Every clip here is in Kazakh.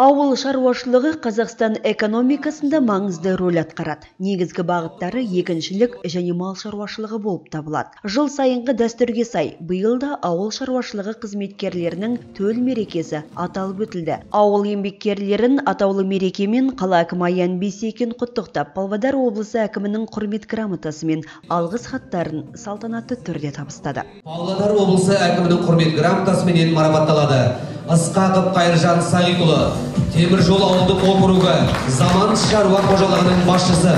Ауыл шаруашылығы Қазақстан экономикасында маңызды рөл атқарады. Негізгі бағыттары егіншілік және мал шаруашылығы болып табылады. Жыл сайынғы дәстүрге сай, биыл да ауыл шаруашылығы қызметкерлерінің төл мерекесі аталып өтілді. Ауыл еңбеккерлерін атаулы мерекемен қала әкімі Аян Бейсекин құттықтап, Павлодар облысы әкімінің құрмет грамотасы мен алғыс хаттарын салтанатты түрде табыстады. Павлодар облысы әкімінің құрмет грамотасыменен марапатталады. Ысқақов Қайыржан Сағитұлы, Теміржол ауылдық округі, Заман шаруа қожалығының басшысы.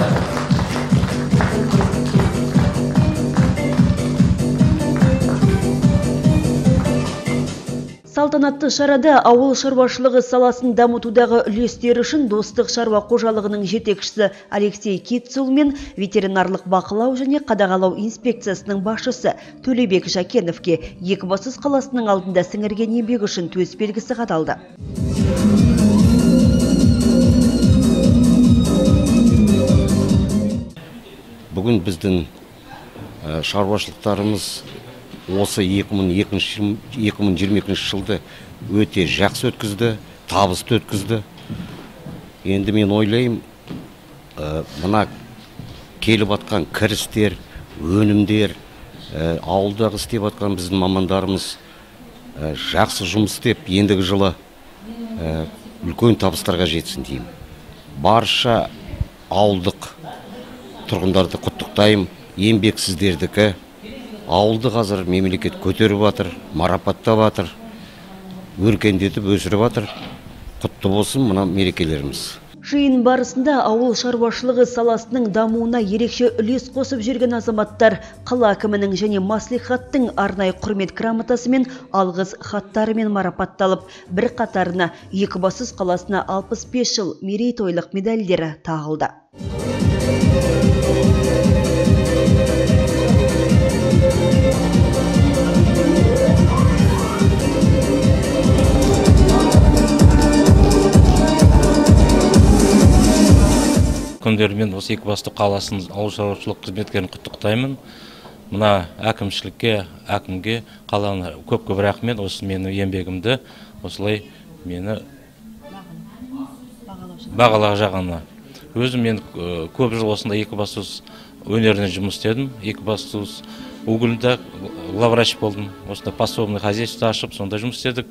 Салтанатты шарада ауыл шаруашылығы саласын дамытудағы үлестері үшін Достық шаруа қожалығының жетекшісі Алексей Китцул мен ветеринарлық бақылау және қадағалау инспекциясының басшысы Төлебек Жакеновке Екібастұз қаласының алдында сіңірген еңбегі үшін төс белгісі қадалды. Бүгін біздің шаруашылықтарымыз осы 2022 жылды өте жақсы өткізді, табысты өткізді. Енді мен ойлаймын, мына келіп атқан кірістер, өнімдер, ауылдағы істеп атқан біздің мамандарымыз жақсы жұмыс істеп, ендігі жылы үлкен табыстарға жетсін деймін. Барша ауылдық тұрғындарды құттықтаймын, еңбек сіздердікі. Ауылды қазір мемлекет көтеріп жатыр, марапаттап жатыр, өркендетіп өсіріп жатыр. Құтты болсын мына мерекелеріміз. Жиын барысында ауыл шаруашылығы саласының дамуына ерекше үлес қосып жүрген азаматтар қала әкімінің және мәслихаттың арнайы құрмет грамотасы мен алғыс хаттарымен марапатталып, бір қатарына Екібастұз қаласына 65 жыл мерейтойлық медальдері тағылды. Күндерімен осы Екібастұз қаласының ауыл шаруашылық қызметкерін құттықтаймын. Мына әкімшілікке, әкімге, қаланы көп-көп рахмет. Осы менің еңбегімді осылай мені бағалап жағына. Өзім мен көп жыл осында Екібастұз өнеріне жұмыс істедім. Екібастұз угольда главврач болдым. Осында подсобный хозяйство ашып, сонда жұмыс істедік.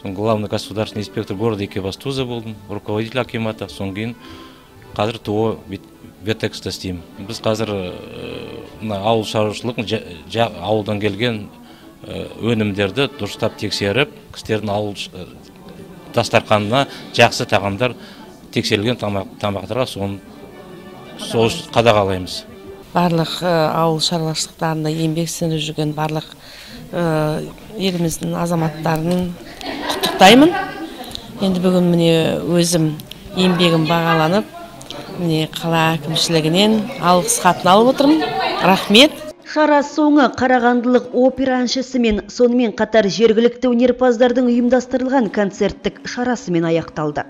Соң главный государственный инспектор города Екибастуза болдым, руководитель акимата. Соң кейін қазір ТО Ветекста істеймін. Біз қазір ауыл шаруашылығын, ауылдан келген өнімдерді дұрыстап тексеріп, кісілердің ауыл дастарханына жақсы тағамдар, тексерілген тамақтарға соны қадағалаймыз. Барлық ауыл шаруашылықтарында еңбек сіңіріп жүрген барлық еліміздің азаматтарын құттықтаймын. Енді бүгін міне өзім еңбегім бағаланып, міне қала әкімшілігінен алғыс хатын алып отырмын. Рахмет. Шара соңы қарағандылық опера әншісімен, сонымен қатар жергілікті өнерпаздардың ұйымдастырылған концерттік шарасымен аяқталды.